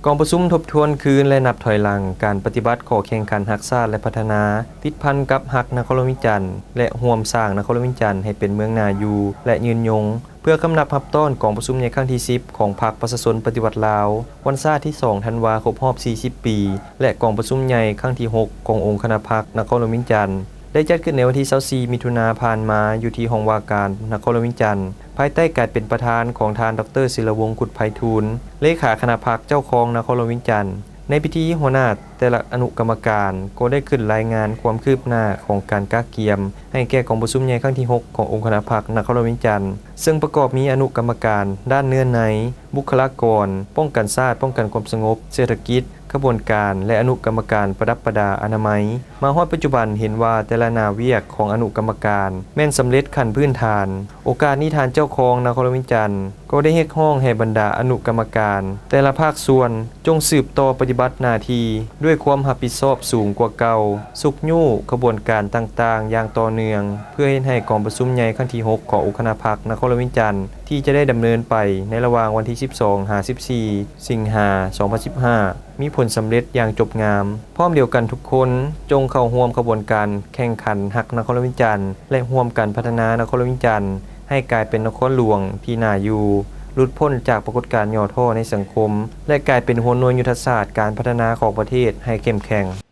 ກອງປະຊຸມທົບທວນຄືນ ແລະ ນັບຖອຍຫຼັງການປະຕິບັດຂໍ້ແຂ່ງຂັນຮັກຊາດ ແລະ ພັດທະນາ ຕິດພັນກັບຮັກນະຄອນຫຼວງວຽງຈັນ ແລະ ຮ່ວມສ້າງນະຄອນຫຼວງວຽງຈັນໃຫ້ເປັນເມືອງໜ້າຢູ່ ແລະ ຍືນຍົງ ເພື່ອກຳນັບຮັບຕ້ອນກອງປະຊຸມໃຫຍ່ຄັ້ງທີສິບ ຂອງພັກປະຊາຊົນປະຕິວັດລາວ ວັນຊາດທີສອງ ທັນວາ ຄົບຮອບສີ່ສິບປີ ແລະ ກອງປະຊຸມໃຫຍ່ຄັ້ງທີຫົກ ຂອງອົງຄະນະພັກນະຄອນຫຼວງວຽງຈັນ ໄດ້ຈັດຂຶ້ນໃນວັນທີຊາວສີ່ ມິຖຸນາຜ່ານມາ ຢູ່ທີ່ຫ້ອງວ່າການນະຄອນຫຼວງວຽງຈັນ ພາຍໃຕ້ການເປັນປະທານຂອງທ່ານ ດອກເຕີ ສິລະວົງ ຄຸດໄພທູນ ເລຂາຄະນະພັກເຈົ້າຄອງນະຄອນຫຼວງວຽງຈັນ. ໃນພິທີ, ຫົວໜ້າແຕ່ລະອະນຸກຳມະການກໍໄດ້ຂຶ້ນລາຍງານຄວາມຄືບໜ້າຂອງການກະກຽມໃຫ້ແກ່ກອງປະຊຸມໃຫຍ່ຄັ້ງທີຫົກ ຂອງອົງຄະນະພັກນະຄອນຫຼວງວຽງຈັນ ເຊິ່ງປະກອບມີອະນຸກຳມະການດ້ານເນື້ອໃນ, ບຸກຄະລາກອນ, ປ້ອງກັນຊາດ, ປ້ອງກັນຄວາມສະຫງົບ, ເສດຖະກິດ, ຂະບວນການ ແລະ ອະນຸກຳມະການປະດັບປະດາອະນາໄມ. ມາຮອດປັດຈຸບັນເຫັນວ່າແຕ່ລະໜ້າວຽກຂອງອະນຸກຳມະການແມ່ນສຳເລັດຂັ້ນພື້ນຖານ. ໂອກາດນີ້ທ່ານເຈົ້າຄອງນະຄອນຫຼວງວຽງຈັນກໍໄດ້ຮຽກຮ້ອງໃຫ້ບັນດາອະນຸກຳມະການແຕ່ລະພາກສ່ວນຈົ່ງສືບຕໍ່ປະຕິບັດໜ້າທີ່ດ້ວຍຄວາມຮັບຜິດຊອບສູງກວ່າເກົ່າ, ຊຸກຍູ້ຂະບວນການຕ່າງໆຢ່າງຕໍ່ເນື່ອງ ເພື່ອເຮັດໃຫ້ກອງປະຊຸມໃຫຍ່ຄັ້ງທີຫົກ ຂອງອົງຄະນະພັກນະຄອນຫຼວງວຽງຈັນ ທີ່ຈະໄດ້ດຳເນີນໄປໃນລະຫວ່າງວັນທີສິບສອງ ຫາ ສິບສີ່ ສິງຫາ ສອງພັນສິບຫ້າ ມີຜົນສຳເລັດຢ່າງຈົບງາມ. ພ້ອມດຽວກັນທຸກຄົນຈົ່ງເຂົ້າຮ່ວມຂະບວນການແຂ່ງຂັນຮັກນະຄອນຫຼວງວຽງຈັນ ແລະ ຮ່ວມກັນພັດທະນານະຄອນຫຼວງວຽງຈັນໃຫ້ກາຍເປັນນະຄອນຫຼວງທີ່ໜ້າຢູ່, ຫຼຸດພົ້ນຈາກປາກົດການຫຍໍ້ທໍ້ໃນສັງຄົມ ແລະ ກາຍເປັນຫົວໜ່ວຍຍຸດທະສາດການພັດທະນາຂອງປະເທດໃຫ້ເຂັ້ມແຂງ.